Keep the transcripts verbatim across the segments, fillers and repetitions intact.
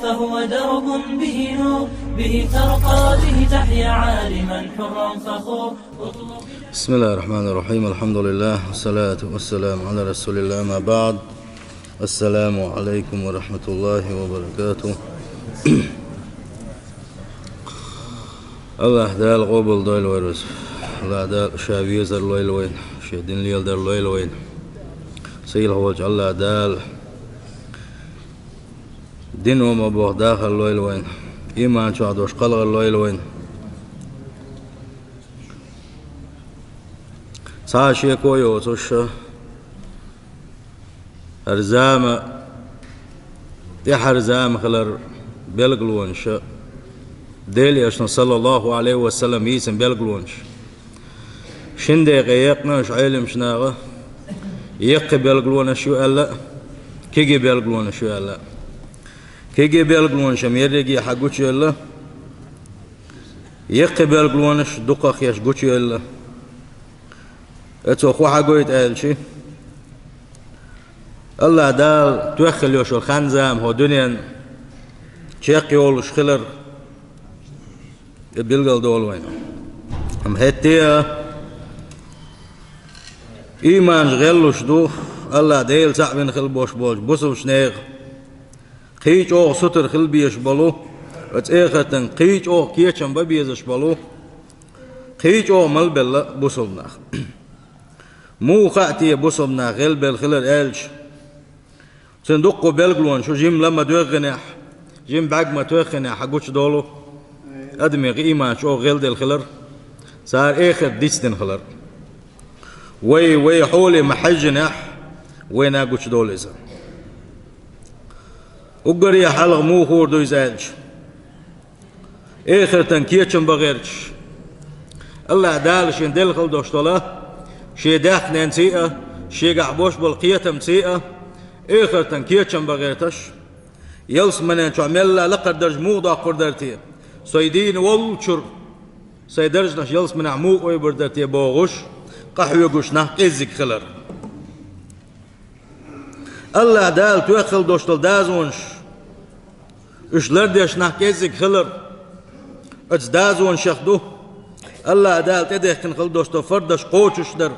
فهو درب به نور، به ترقى، به تحيا عالما حرا فخور. بسم الله الرحمن الرحيم. الحمد لله، والصلاة والسلام على رسول الله، أما بعد. السلام عليكم ورحمة الله وبركاته. АллахӀ Дала къобал дойла вай рузба. АллахӀ Дала Ша везар лойла вайна, Шен дин леладар лойла вайна. Сийлахь волчу АллахӀ Дала дин ма боху дахар лойла вайна, иман чохь долуш кхалгӀар лойла вайна. Цхьа а шеко йоцуш, хӀара зама тӀаьхьара зама хилар белгалонаш, Делан Элчано, саллаллаху Ӏалайхи ва саллам, йийцина белгалонаш. Шина декъе екъна аша Ӏеламчу наха, яккхий белгалонаш ю аьлла а, кегий белгалонаш ю аьлла а. Кегий белгалонаш-м ерриге хьан гучуевлла, яккхий белгалонаш дукхах еш гучуевлла. Оцо хӀун хьагойту аьлча, АллахӀ Дала тоьхна хила йолуш йолу хан-зама хӀокху дуьненна чекхйолуш хилар, и билгалдолу вайна. Амма хӀетте а иманаш гӀеллуш ду, АллахӀ Дела цхьаъ вина хила болуш болчу бусалбачу нехан. Кхин чӀогӀа сутара хила безаш болу, оцу эхартан кхин чӀогӀа кечам бан безаш болу, кхин чӀогӀа малбелла бусалба нах. Муха хаьа те бусалба нах гӀелбелла хилар аьлча, цуьнан дуккха белгалонаш ю, жима ла ма-доьгӀинехь, жима бӀаьрг ма-тоьххинехь, хьан гучудолу адамийн иман чӀогӀа гӀелделла хилар, цара эхарт дицдина хилар. Вай, вай хьоле ма-хьаьжжинехь, вайна гучудолу иза. Уггаре хьалха муха хуур ду иза аьлча, эхартан кечам бан гӀерташ, АллахӀ Дала шена делла хила долуш долу, шен даьхненций а, шегахь болуш болу кхетамций а, эхартан кечам бан гӀерташ, ялсаманен чохь мелла лакхара дарж муха доккхур дара те? Со дийна волчуьра сайн даржанаш ялсаманехь муха ойбур дара те бохуш, къахьоьгуш нах кӀеззиг хилар. АллахӀ Дала тоьхна хила долуш долу дозанаш, уьш лардеш нах кӀеззиг хилар, оцу дозанашах ду АллахӀ Дала тӀедехкина хила долуш долу фардаш кхочушдар,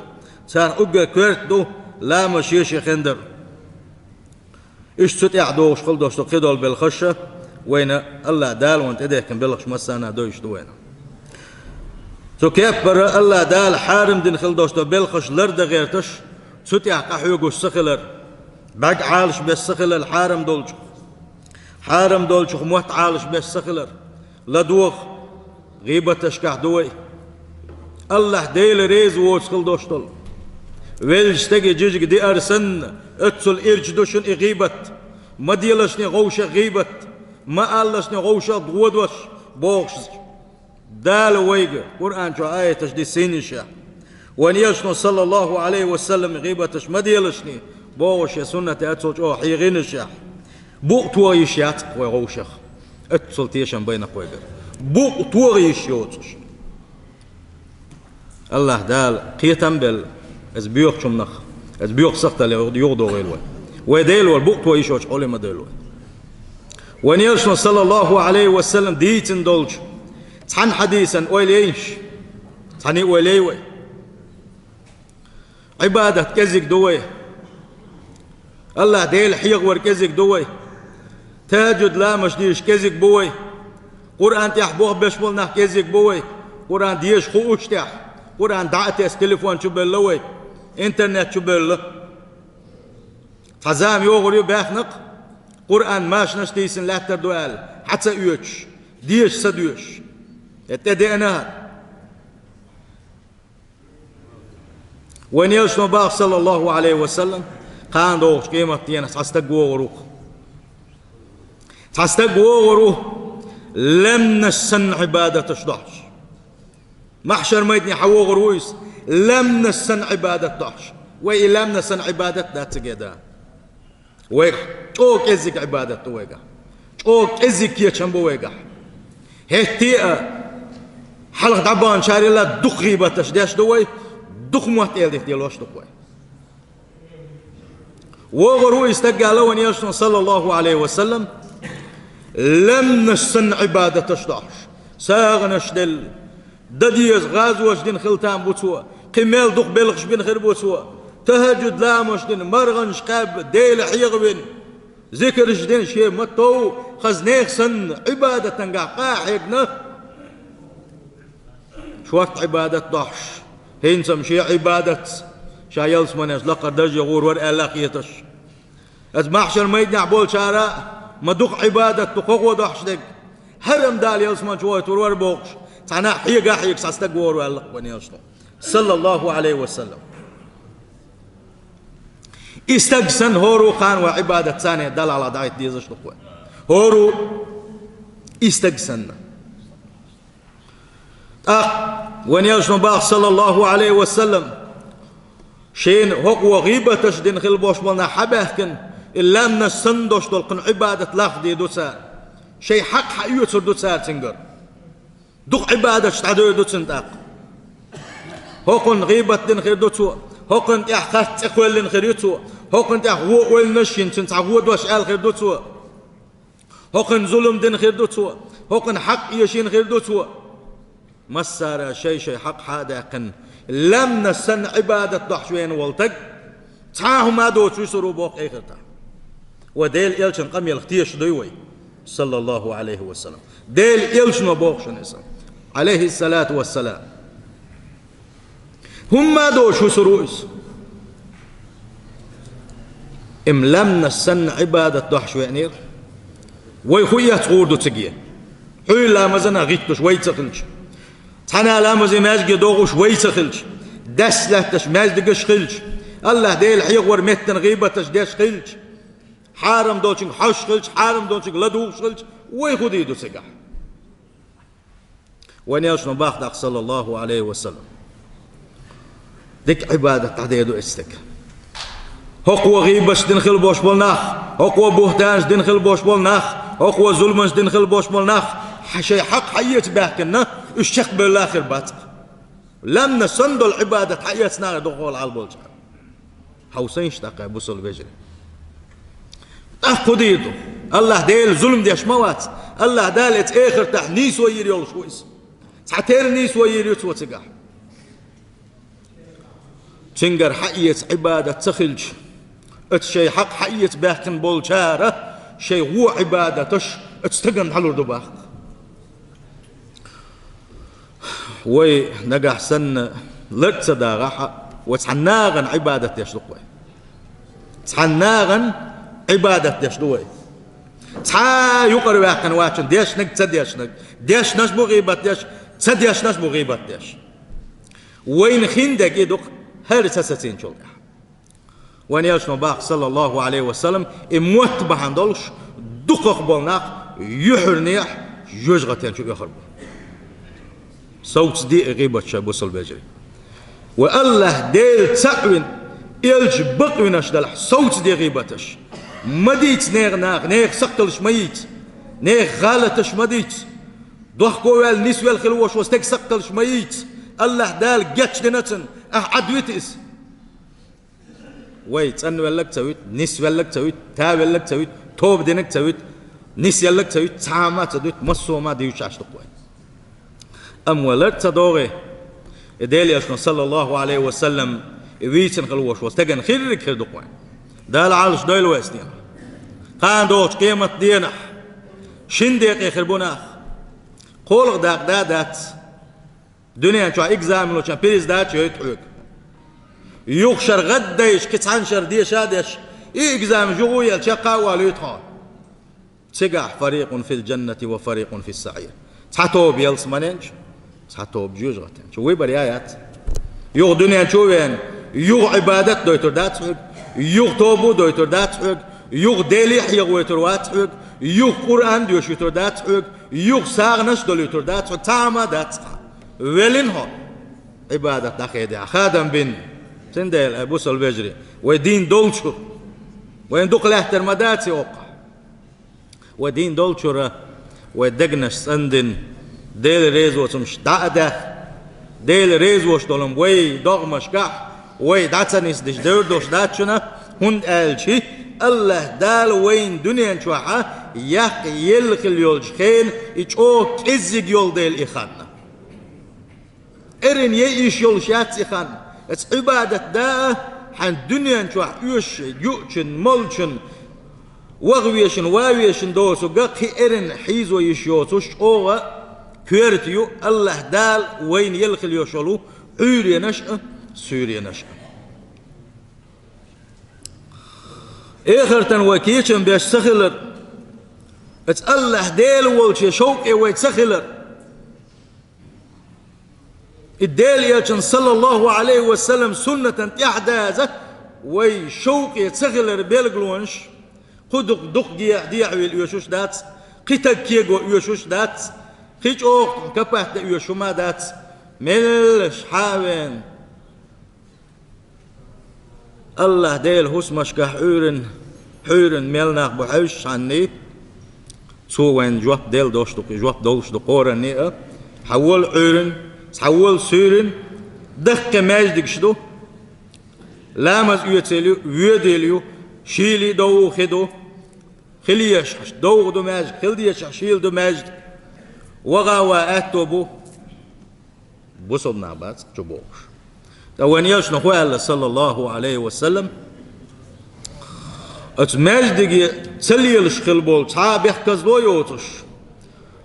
царах уггар коьрта ду ламаз шен-шен хендар. Иштта цу тӀехь догӀуш хила долуш ду кхидолу белхаш а, вайна АллахӀ Дала вайна тӀедехкина белхаш массарна а девзаш ду вайна. Цу кеппара АллахӀ Дала хьарам дина хила долуш долу белхаш лардан гӀерташ, цу тӀехь къахьоьгуш ца хилар, бӀаьрг Ӏалашбеш ца хилар хьарам долчух, хьарам долчух мотт Ӏалашбеш ца хилар, ладогӀа гӀийбаташкахь ду вай. АллахӀ Дела реза воцу хила долуш долу, веллачу стеган жижиг диар санна, оццул ирча ду шуна и гӀийбат. Ма делашне вовшах гӀийбат, ма алалашне вовшах дӀадош бохуш, Дала вайга Къуръан чохь аяташ диссийна шех. Вайн Элчано, саллаллаху Ӏалайхи ва саллам, гӀийбаташ ма делашне бохуш, шен суннате оццул чӀогӀа хьехийна шех. Букъ тоха йиш яц-кх вай вовшах. Оццул тешам байна-кх вайгара. Букъ тоха йиш йоцуш. АллахӀ Дала кхетам а белла, иза боьхачунах, иза боьха сахталла юхадогӀийла вай. Вай Дела вара букъ тоха йиш йоцуш хьоле ма девлла вай. Вайн Элчано, саллаллаху Ӏалайхи ва саллам, дийцина долчу цхьана хьадисан ойла йайша, цхьаьний ойла яй вай. Ӏибадат кӀезиг ду вай. АллахӀ Дела хьехавар кӀезиг ду вай. Тахьаджуд ламазаш дийш кӀезиг бу вай. Къуръан тӀехь болх беш болу нах кӀезиг бу вай. Къуръан деша хууш тӀехь, Къуръан дӀа а тесна, телефон чу бевлла вай, интернет чу бевлла. Цхьа зама йогӀур ю баьхнакх, Къуръан машанаш дийсина лаьттар ду аьлла, хьан ца оьцуш, деша ца доьшуш. Э, тӀедеана хӀара. Вайн Элчано боху, саллаллаху Ӏалайхи ва саллам, кхана догӀучу къематдийнахь цхьа стаг вогӀур ву-кх. Цхьа стаг вогӀур ву, лаьмнаш санна Ӏибадаташ дохьуш. Махьшар майдане хьан вогӀур ву иза, лаьмнаш санна Ӏибадат дохьуш. Вай и лаьмнаш санна Ӏибадат дац цига дан. Вайгахь чӀогӀа кӀеззиг Ӏибадат ду вайгахь. ЧӀогӀа кӀеззиг кечам бу вайгахь. ХӀетте а хьалха дӀабаханчарел а дукха гӀийбаташ деш ду вай, дукха мотт эладита делош ду-кх вай. ВогӀур ву и стаг, аьлла вайн Элчано, саллаллаху Ӏалайхи ва саллам, Лаьмнаш санна Ӏибадаташ дохьуш, сагӀанаш делла, дан деза гӀазоташ дина хила там бу цо, кхин мел дукха белхаш бина хир бу цо, тахӀаджуд ламазаш дина, маргӀанаш кхаьбна, Дела хьехавина, зикраш дина, шен маттов хаза нехан санна Ӏибадатангахь къа а хьегна, шортта Ӏибадат дохьуш, хӀинца-м шен Ӏибадатца ша ялсаманеш лакхара дарже гӀур вар аьлла хеташ. Аса маьхьшар майданехь болчара а ма дукха Ӏибадат ду кхоъ дохьуш дерг. ХӀара-м Дала ялсаманчу вохуьйтур вара бохуш, цхьа нах хьега а хьега схьастаг вогӀур ваьлла вайн Элчано, саллаллаху Ӏалайхи ва саллам. И стаг санна хӀора а кхана вай Ӏибадат царна Далла дӀахӀитта дезаш ду-кх вай. ХӀора а и стаг санна. ТӀаккха вайн Элчано боху, саллаллаху Ӏалайхи ва саллам, шена хӀокхо гӀийбаташ дина хила болуш болу нах хьабаьхкина, и лаьмнаш санна долуш долу кхуьнан Ӏибадат лахде ду цара. Шайн хьакъ хьаоьцур ду цара цуьнгара. Дукха Ӏибадаташ дӀадевр ду цуьнан тӀаккха. ХӀокхунна гӀийбат дина хир ду цо, хӀокхунна тӀехь харц цӀе кхоьллина хир ю цо, хӀокхунна тӀехь вон ойланаш йина, цуьнан цхьа вон дош аьлла хир ду цо. ХӀокхунна зулам дина хир ду цо, хӀокхунна хьакъ эшийна хир ду цо. Массара шай-шай хьакъ хьа а даьккхина, лаьмнаш санна Ӏибадат дохьуш веана волу стаг, цхьа а хӀума доцуш вуьсур ву боху эхартахь. Вай Делан Элчанан къамелах тешаш дуй вай, саллаллаху Ӏалайхи ва саллам. Делан Элчано боху шуна иза, Ӏалайхиссалату вассалам. ХӀумма а доцуш вуьсур ву иза. Амма лаьмнаш санна Ӏибадат дохьуш веанера. Вай хӀун эцна гӀур ду цига? Хьуьйла ламазана гӀиттуш вай ца хилча, цхьана а ламазе маьждиге догӀуш вай ца хилча, даьсса лаьтташ маьждигаш хилча, АллахӀ Дела хьехавар меттана гӀийбаташ деш хилча, хьарам долчуьнга хьожуш хилча, хьарам долчуьнга ладугӀуш хилча, вай хӀун дийр ду цигахь? Вайн Элчано боху тӀаккха, саллаллаху Ӏалайхи ва саллам, дика Ӏибадат дӀадер ду оцу стага. ХӀокхо гӀийбаташ дина хила болуш болу нах, хӀокхо бухӀтанаш дина хила болуш болу нах, хӀокхо зуламаш дина хила болуш болу нах, хьан шайн хьакъ хьаэца баьхкина, уьш чекхбевлла хир бац. Лаьмнаш санна долу Ӏибадат хьаэцна а дукха хьал болчара. Хьовсийша тӀаккха, бусалба вежарий. ТӀаккха хӀун дийр ду? АллахӀ Дела зулам деш ма вац. АллахӀ Дала оцу эхартахь нийсо йийр йолуш ву иза. Цхьатерра нийсо йийр ю цо цигахь. Цуьнгара хьаэца Ӏибадат ца хилча, оцу шайн хьакъ хьаэца баьхкина болчара шайн вон Ӏибадаташ оцу стагана дӀалур ду боху. Вай нагахь санна лар ца дагӀахь а, вай цхьана нахана Ӏибадат деш ду-кх вай. Цхьана нахана Ӏибадат деш ду вай. Цхьа а юкъара ваьккхина вац шуна дешнарг, ца дешнарг. Дешнарш бу гӀийбат деш, ца дешнарш бу гӀийбат деш. Вайна хиндерг и ду-кх, хӀара ца сацийначул тӀаьхьа. Вайн Элчано боху, саллаллаху Ӏалайхи ва саллам, и мотт бахьана долуш дукхах болу нах юьхьарнехь жоьжахатен чу оьхур бу. Совцаде и гӀийбаташ, бусалба вежарий. Вай АллахӀ Дела цхьаъ вина, Элча бакъвинарш делахь, совцаде гӀийбаташ. Ма дийца нехан наха, нехан сакхталш ма йийца, нехан гӀалаташ ма дийца. Дохко ваьлла, нисвелла хила волуш волу стеган сакхталш ма йийца. АллахӀ Дала гечдина цунна, ахь Ӏад вита иза. Вай цӀанвелларг а ца вуьту, нисвелларг а ца вуьту, тавелларг а ца вуьту, тоба динарг а ца вуьту, нисъелларг а ца вуьту, цхьа а хӀума а ца дуьту, массо а хӀума дийцуш Ӏаш ду-кх вай. Амма вай лар ца догӀий, и Делан Элчано, саллаллаху Ӏалайхи ва саллам, и вийцина хила волуш волу стеган хиндерг хир ду-кх вайн. Дала Ӏалаш дойла вай цу дийнахь. Кхана догӀучу къематан дийнахь шина декъе хир бу нах. КхоалгӀа дакъа да а дац. Дуьнен чохь экзамен лучохь приз дац йойту хьоьга. Юха шарахь гӀаддайша, кхин цхьана шарахь деша а деш, и экзамен юха а елла, чекх а валуьйту хьо. Цигахь: «Фарикъун фил джаннати ва фарикъун фис саӀир». Цхьа тоба ялсаманен чу, цхьа тоба жоьжахатен чу. Выбор яц. Юха дуьнен чу а веана, юха Ӏибадат а дойтур дац хьоьга, юха тоба а дойтур дац хьоьга, юха Деле а хьехавойтур вац хьоьга, юха Къуръан доьшуьйтур дац хьоьга, юха сагӀанаш а долуьйтур дац хьоьга, цхьа а хӀума дац цхьа. Веллина хьо Ӏибадат дӀахедехь, хадам бина. Цундела, ай бусалба вежарий, вай дийна долчух, вайна дукха лаьттар ма дац и оккхахь. Вай дийна долчура вай дегнаш цӀандина, Делан резавоцамаш дӀа а даьхна, Делан резавеш долу вай догӀмашкахь вай дӀа ца нисдича, девр долуш дац шуна, хӀунда аьлча АллахӀ Дала вайна дуьнен чохь а яккха елла хила йолчу хенахь и чӀогӀа кӀеззиг йолу дела и хан. Эрна яйа йиш йолуш яц и хан. Аса Ӏибадат даа, хьайн дуьнен чохь оьшуш, юучун, молчун, ваха вешан, ван вешан доцург кхин эрна хьийзо йиш йоцуш чӀогӀа коьрта ю, АллахӀ Дала вайна елла хила йолуш йолу Ӏуьйренаш а, суьйренаш а. Эхартан вай кечам беш ца хилар, аса АллахӀ Дела волче шовкъе вай ца хилар. И Делан Элчан, саллаллаху Ӏалайхи ва саллам, суннатан тӀаьхьадаза вай шовкъе ца хилар белгалонаш, кху дукха, дукха дехьавийла оьшуш дац, кхин таг кего оьшуш дац, кхин чӀогӀа капатта оьшуш хӀума дац, меллаша хьа а веана. АллахӀ Делан хӀусамашкахь Ӏуьйран, Ӏуьйран мел нах бу хьаьвсичхьана, цо вайна жоп делла долуш ду, жоп долуш ду кхоранна а, хьан волу Ӏуьйран, цхьа волу суьйран, даккхий маьждигаш ду, ламаз оьцийла ю, воьдийла ю, шийла довгӀа хи ду, хила езаш довгӀа ду маьждиг, хила дезаш шийла ду маьждиг, ваха а ван аьтто бу. Бусалба нах бац чубогӀуш. Ткъа вайн Элчано хӀун аьлла, саллаллаху Ӏалайхи ва саллам, оцу маьждиге ца лелаш хила болу цхьа а бехказло йоцуш,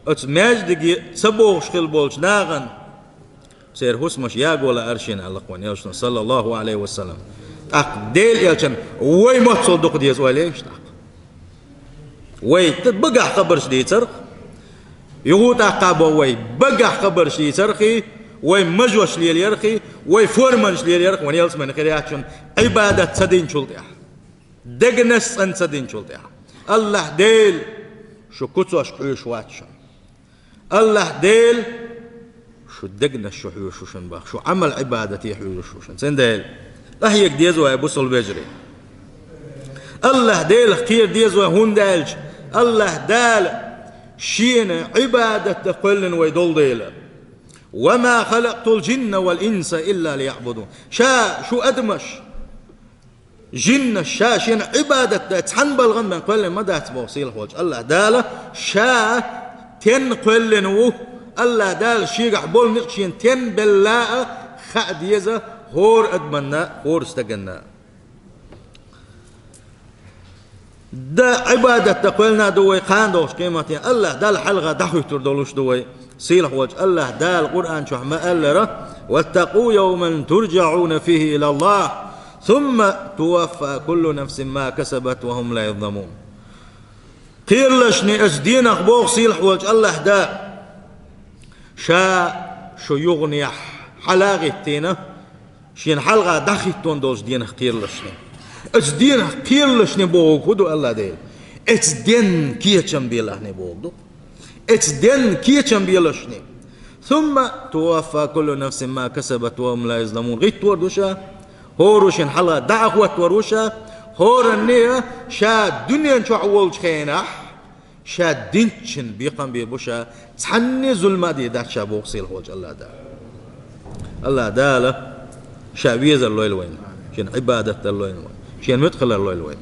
оцу маьждиге ца богӀуш хила болчу нахана церан хӀусамаш яго лаьара шена аьлла вайн Элчано, саллаллаху Ӏалайхи ва саллам. ТӀаккха Делан Элчано вай маццал дукха деза ойла еш тӀаккха. Вай багахь хабарш дийцарх, юха тӀаккха бо вай багахь хабарш дийцархи, вай мажош лелаярхи, вай форманаш лелаярхи, вайн ялсамани хир яц шуна Ӏибадат ца динчул тӀаьхьа, дегнаш цӀан ца динчул тӀаьхьа. АллахӀ Дела шу куцаш хьоьжуш вац шуна. АллахӀ Дела шу дегнаш шу хьоьжуш шу шуна боху, шу Ӏамал-Ӏибадате хьоьжуш шу шуна. Цундела къахьега деза вай, бусалба вежарий. АллахӀ Делах кхера деза вай, хӀунда аьлча АллахӀ Дала Шена Ӏибадат дан кхоьллина вай долу дела. «Ва ма халакътул жинна вал инса илла лияъбудун». Ша шу адамаш, жиннаш ша шена Ӏибадат дан цхьана балгӀан бен кхоьллина ма дац боху сийлахь волчу АллахӀ Дала, ша тенна кхоьллина ву, АллахӀ Дала шегахь болу некъ шена тенна белла а хаа деза хӀора адаманна, хӀора стаганна. Дан Ӏибадат дан кхоьллина ду вай кхана догӀучу къематдийнахь, АллахӀ Далла хьалха дӀахӀуьттур долуш ду вай. Сийлахь волчу АллахӀ Дала Къуръан чохь ма-аллара: «Ваттакъу явман туржаӀуна фихӀи илаллахӀ, сумма туваффа куллу нафсин ма касабат ва хӀум ла юзламун». Кхералашне оцу денах боху сийлахь волчу АллахӀ Дала, ша шу юханехь хьала а гӀиттийна, шена хьалха дӀахӀиттон долчу денах кхералашне. Оцу денах кхералашне бохург хӀун ду АллахӀ Дела? Оцу денна кечам белахьне бохург ду. Оцу денна кечам белашне. «Сумма туваффа куллу нафсин ма касабат ва хӀум ла юзламун». ГӀиттор ду ша, хӀора шена хьалха дӀа а хӀоттор ву ша, хӀоранне а ша дуьнен чохь волчу хенахь, ша динчун бекхам бийр бу ша, цхьанне зулма а дийр дац ша боху сийлахь волчу АллахӀ Дала. АллахӀ Дала ша везар лойла вайна, шена Ӏибадат дар лойла вайна, шена муьтӀахь хилар лойла вайна.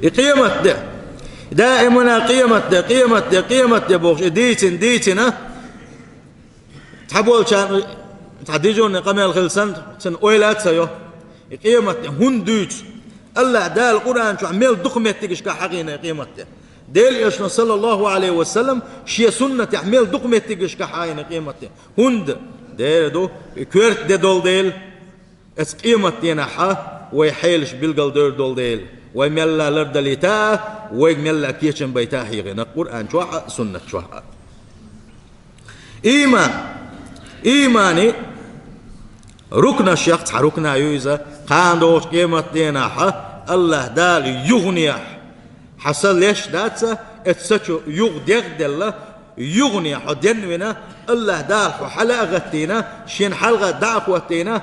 И къематде, даимана къематде, къематде, къематде бохуш, и дийцина, дийцина, цхьаболчарна цхьа дежурный къамел хилла санна, цунна ойла а ца йо. И къематде хӀунда дуьйцу? АллахӀ Дала Къуръан чохь мел дукха меттигашкахь хьахийна и къематде. Делан Элчано, саллаллаху Ӏалайхи ва саллам, шен суннатехь мел дукха меттигашкахь хьахийна и къематде. ХӀунда? Дера ду, и коьрта де долу дела, оцу къематденахь вай хьелаш билгалдевр долу дела, вай мелла лардалийта а, вайга мелла кечам байта а хьехийна Къуръан чохь а, суннат чохь а. Ийман. Иймани рукнашех цхьа рукна ю иза, кхана догӀучу къематденахь АллахӀ Дала юханехь хьан са леш дац, оцу са чу юха дегӀ а делла, юхане хьо денвина, АллахӀ Дала хьо хьала а гӀаттийна, шена хьалха дӀа а хӀоттийна,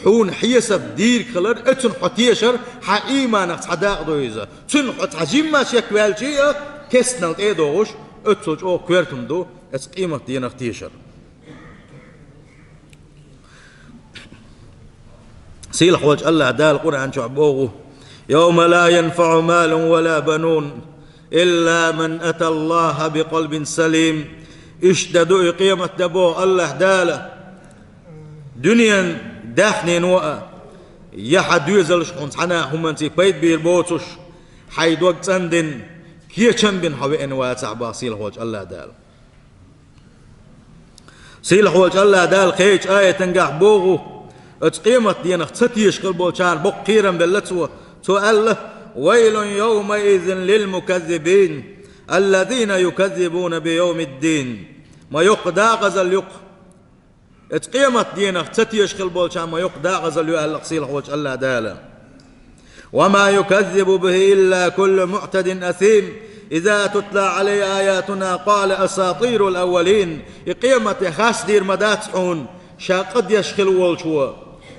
хьуна хьесап дийриг хилар, оцунна хьо тешар, хьан ийманах цхьа дакъа ду иза. Цунна хьо цхьа жимма шек ваьлчий а, кестнал тӀе а догӀуш, оццул чӀогӀа коьртам ду оцу къематденах тешар. Сийлахь волчу АллахӀ Дала Къуръан чохь боху: يوم لا ينفع مال ولا بنون إلا من أتى الله بقلب سليم. Иштта ду и къематде боху Аллаьхьа Дала. Дуьненан даьхнино а, я хьан доьзалш хьуна цхьана а хӀуманций пайда бийр боцуш, хьайн дог цӀандина, кечам бина хьо веана вацахь боху сийлахьволчу Аллаьхьа Дала. Сийлахьволчу Аллаьхьа Дала кхечу аятангахь боху, оцу къематденах ца тешаш хила болчарна боккха кхерам белла Цо. Цо аьлла: ويل يومئذ للمكذبين الذين يكذبون بيوم الدين. Ма йоккха дакъазалла ю-кх. Оцу къематденах ца тешаш хила болчарна ма йоккха дакъазалла ю аьлла-кх сийлахьволчу Аллаьхьа Дала. وما يكذب به إلا كل معتد أثيم إذا تتلى عليه آياتنا قال أساطير الأولين. И къематде харцдийр ма дац хьуна, ша къа деш хила волчо,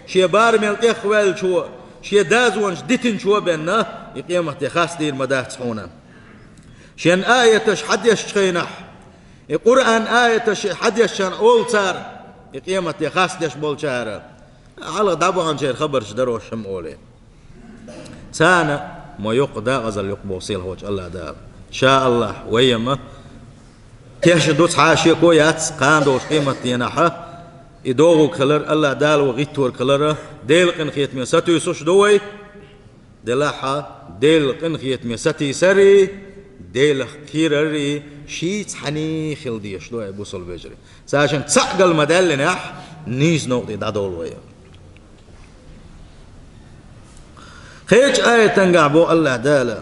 шен барамел тӀехваьллачо, шен дозанаш дитинчо а бен, и къематде харцдийр ма дац хьуна. Шен аяташ хьадешчу хенахь, и Къуръан аяташ хьадешчарна олу цара, и къематде харцдеш болчара: «Хьалха дӀабаханчеран хабарш дара оша хӀума», — олий. Царна ма йоккха дакъазалла ю-кх боху сийлахьволчу Аллаьхьа Дала. Ша Аллахь, вай-м тешна ду, цхьа шеко яц кхана долчу къематденахь и догӀург хилар, Аллаьхьа Дала вай гӀиттор хилар, Делан къинхетаме сатуьйсуш ду вай. Делахь а, Делан къинхетаме сатийсарий, Делах кхерарий ший цхьаьний хила дезаш ду, ай бусалба вежарий. Цаьршинна цхьаъ гал ма-даьллинехь, нийса новкъа тӀе дӀадолу вай. Кхечу аятангахь боху Аллаьхьа Дала: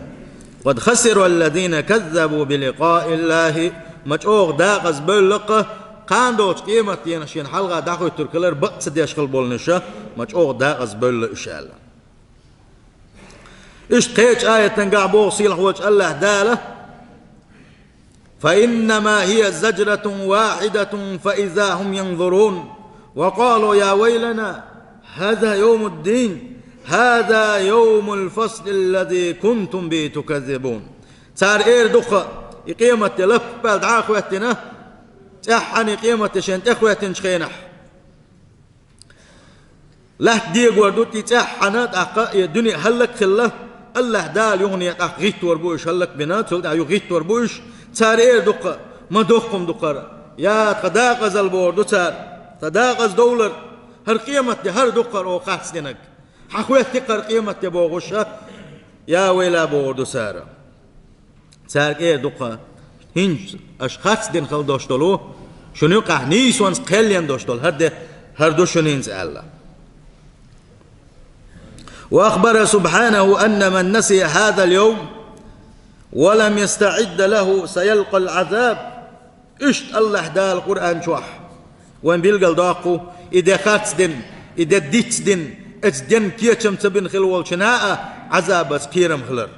قد خسر الذين كذبوا بلقاء الله. Ма чӀогӀа дакъаза бевлла-кх кхана долчу къематденах шена хьалха дӀахӀуьттург хилар бакъ ца деш хила болнуша, ма чӀогӀа дакъаза бевлла уьш аьлла. Иштта кхечу аятангахь боху сийлахьволчу Аллаьхьа Дала: فإنما هي زجرة واحدة فإذا هم ينظرون وقالوا يا ويلنا هذا يوم الدين هذا يوم الفصل الذي كنتم به تكذبون. Цара эр ду-кх, и къематде лаппал дӀа а хӀоьттина, цӀеххьана и къематде шайна тӀехӀоьттинчу хенахь, лаьтта дегор ду тӀе цӀеххьана, тӀаккха и дуьне хӀаллак а хилла, Аллаьхьа Дала юхане тӀаккха гӀиттор бу уьш, хӀаллак а бина, цул тӀаьхьа юха гӀиттор бу уьш. Цара эр ду-кх: «Ма доккха хӀума ду хӀара, я тхан дакъазалла», — бохур ду цара, «тхан дакъазадовлар, хӀара къематде хӀара ду-кх хӀара оха харцдинарг. Хьан хӀоьттира-кх хӀара къематде», — бохуша, «я вайла», — бохур ду цара. Цаьрга эр ду-кх: «ХӀинца аша харцдина хила долуш долу, шуна юкъахь нийсонца кхел ен долуш долу хӀара де, хӀара ду шуна хӀинца», — аьлла. وأخبر سبحانه أن من نسي هذا اليوم ولم يستعد له سيلقى العذاب. Иштта Аллаьхьа Дала Къуръан чохь вайн билгал доккху, и де харцдина, и де дицдина, оцу денна кечам ца бина хила волчунна а Ӏазабаца кхерам хилар.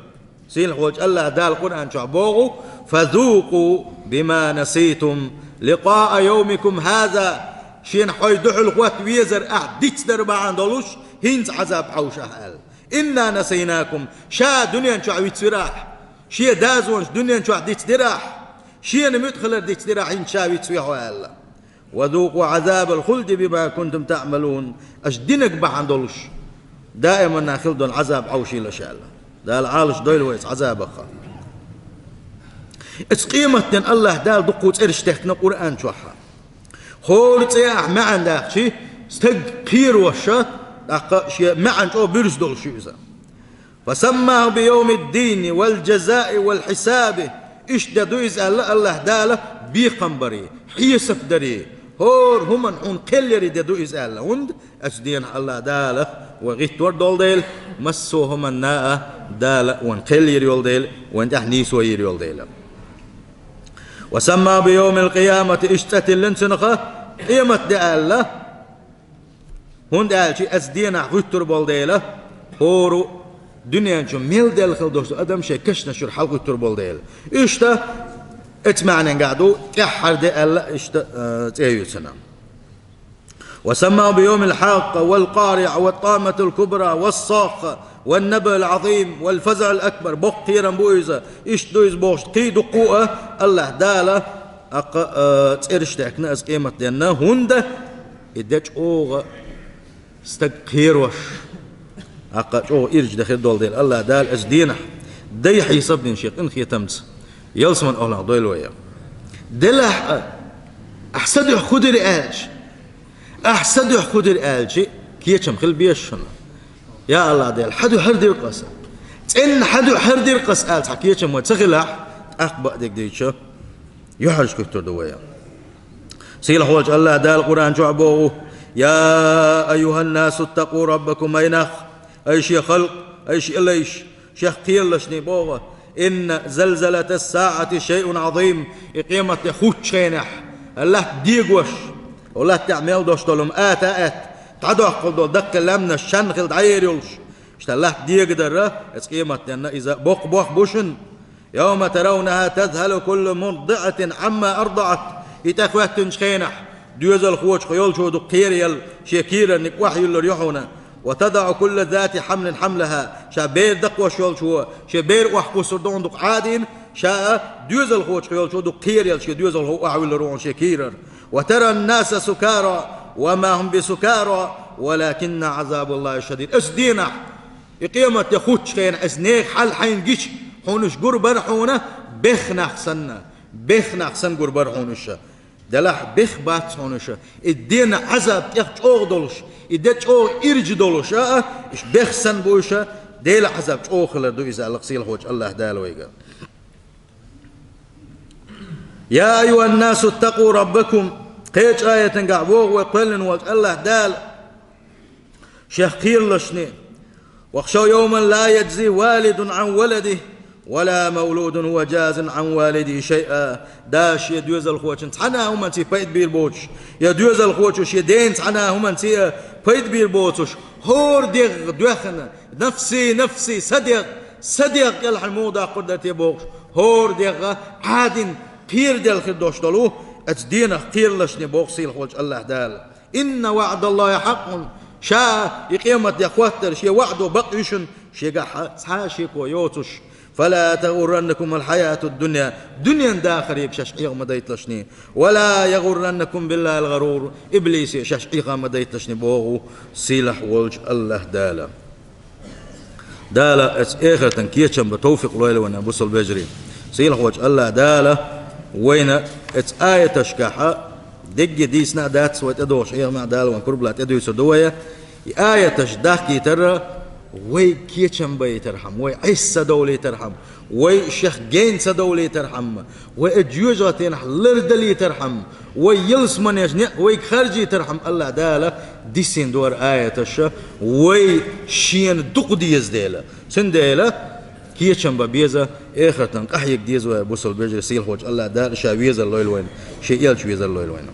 Сийлахьволчу Аллаьхьа Дала Къуръан чохь боху: فذوقوا بما نسيتم لقاء يومكم هذا. Шена хьой дуьхьал хӀотта везар ахь дицдар бахьана долуш, хӀинца Ӏазаб хьовша ахь аьлла. إنا نسيناكم. Ша дуьнен чохь вицвира ахь. Шен дозанаш дуьнен чохь дицдира ахь. Шена муьтӀахь хилар дицдира ахь, хӀинца ша вицве хьо аьлла. وذوقوا عذاب الخلد بما كنتم تعملون. Аша динарг бахьана долуш, даиманна хила долу Ӏазаб хьовшийла аша аьлла. Дала Ӏалашдойла вай оцу Ӏазабах. Оцу къематден Аллаьхьа Дала дуккха цӀераш техкина Къуръан чохь. ХӀора цӀе ахь маьӀна дахча, стаг кхероша, тӀаккха шен маьӀна чӀогӀа буьрса долуш ю иза. فسماه بيوم الدين والجزاء والحساب. Иштта де ду иза аьлла Аллаьхьа Дала бекхам барий, хьесап дарий, хӀора хӀуманна хьуна кхел ярий де ду иза аьлла. ХӀунда? Оцу денахь Аллаьхьа Дала вай гӀиттор долу дела, массо а хӀуманна а Дала вайн кхел йийр йолу дела, вайн тӀехь нийсо йийр йолу дела. وسماه بيوم القيامة, иштта цӀе тиллина цунах къематде аьлла. ХӀунда аьлча оцу денахь гӀуьттур болу дела, хӀора дуьнен чу мел делла хила долуш долу адам шайн кешнаш чуьра хьалгӀуьттур болу дела. Иштта оцу маьӀненгахь ду тӀаьххьара де аьлла, иштта, э, цӀе ю цунна. وسماه بيوم الحاقة والقارعة والطامة الكبرى والصاخة والنبأ العظيم والفزع الأكبر. Боккха кхерам бу иза, иштта ду иза бохуш, кхин дуккха а Аллаьхьа Дала тӀаккха, э, цӀераш техкина оцу къематденна, хӀунда и де чӀогӀа стаг кхерош, ТӀаккха чӀогӀа ирча дан хир долу дела, АллахӀ Дала оцу денахь дай хьесап дина Шен къинхетамца, ялсаманин охӀлах дойла вай. Делахь а, ахь са дуьхьа хӀун дира аьлча, ахь са дуьхьа хӀун дира аьлча, кечам хила беза шуна. Я АллахӀ Дела, хьан дуьхьа хӀара дира-кх аса? ЦӀенна хьан дуьхьа хӀара дира-кх аса аьлла цхьа кечам вай ца хилахь, тӀаккха бакъдерг дийцича, юьхьӀаьржа хӀуьттур ду вай. Сийлахь волчу АллахӀ Дала Къуръан чохь боху: «يا أيها الناس اتقوا ربكم», ай нах, ай шен халкъ, ай шен лайш, шех кхералашний боху: «إن زلزلة الساعة شيء عظيم», и къематде хуттучу хенахь, латта дегош, латтехь мел дош долу ата а атта, дӀадоккхур долу даккхий лаьмнаш чанна хилла дӀаер йолуш, иштта латта дегадар, эцу къематденна иза боккха бохам бу шуна. «يوم ترونها تذهل كل مرضعة عما أرضعت». И тӀекхоьттинчу хенахь, доьзалхочух йолчо дукха кхераелла шен кийраниг охьаюьллур ю хьуна. «وتضع كل ذات حمل حملها». Ша бер дакхош йолчо шен бер охьакхуссур ду хьуна дукха Ӏадийна, ша а доьзалхочух йолчо дукха кхераелла шен доьзалхо охьавуьллур ву хьуна шен кийрара. «وترى الناس سكارى وما هم بسكارى ولكن عذاب الله شديد». Оцу денахь, и къематде хуттучу хенахь, оцу нехан хьал хьайна гича, хьуна уьш гур бара хьуна беха нах санна, беха нах санна гур бара хьуна уьш. Делахь беха бац хьуна уьш. И ден Ӏазап тӀех чӀогӀа долуш, и де чӀогӀа ирча долуш, а, а, уьш беха санна бу уьш, Делан Ӏазап чӀогӀа хилар ду иза аьлла-кх сийлахьволчу АллахӀ Дала вайга. «يا أيها الناس اتقوا ربكم», кхечу аятангахь боху вай кхоьллина волчу АллахӀ Дала шех кхералашний: «واخشوا يوما لا يجزي والد عن ولده ولا مولود هو جاز عن والده شيئا». Да шен доьзалхочун цхьана а хӀуманций пайда бийр боцуш, я доьзалхочо шен дена цхьана а хӀуманций а пайда бийр боцуш, хӀора дегӀ доьхна, нафси, нафси, сан дегӀ, сан дегӀ кӀелхьана муха даккхур дара те бохуш, хӀора дегӀ Ӏадийна кхераделла хир долуш долу, оцу денах кхералашний боху сийлахьволчу АллахӀ Дала. «إن وعد الله حق», ша и къематде хӀоттар шен ваӀдо бакъ ю шуна, шегахь цхьа а шеко йоцуш. «فلا تغرنكم الحياة الدنيا», дуьненан дахариг шаьш Ӏеха ма дайталашний. «ولا يغرنكم بالله الغرور», иблисе шаьш Ӏеха ма дайталашний боху сийлахьволчу АллахӀ Дала. Дала оцу эхартан кечам бан товфикъ лойла вайна, бусалба вежарий. Сийлахьволчу АллахӀ Дала вайна оцу аяташкахь дерриге дийцина а дац, вай тӀедогӀуш хьехамехь Дала вайна пурбала тӀедуьйцур ду вай. И аяташ дахкийтар вай кечам байтархьама, вай Ӏеса ца довлийтархьама, вай шех гена ца довлийтархьама, вай оцу жоьжахатенахь лардалийтархьама, вай ялсаманечу некъ вайга харжийтархьама АллахӀ Дала дисина дара аяташ, вай шена дукха деза дела. Цундела кечам бан беза, эхартан къахьега деза вай, бусалба вежарий, сийлахьволчу АллахӀ Дала ша везар лойла вайна, шен элча везар лойла вайна.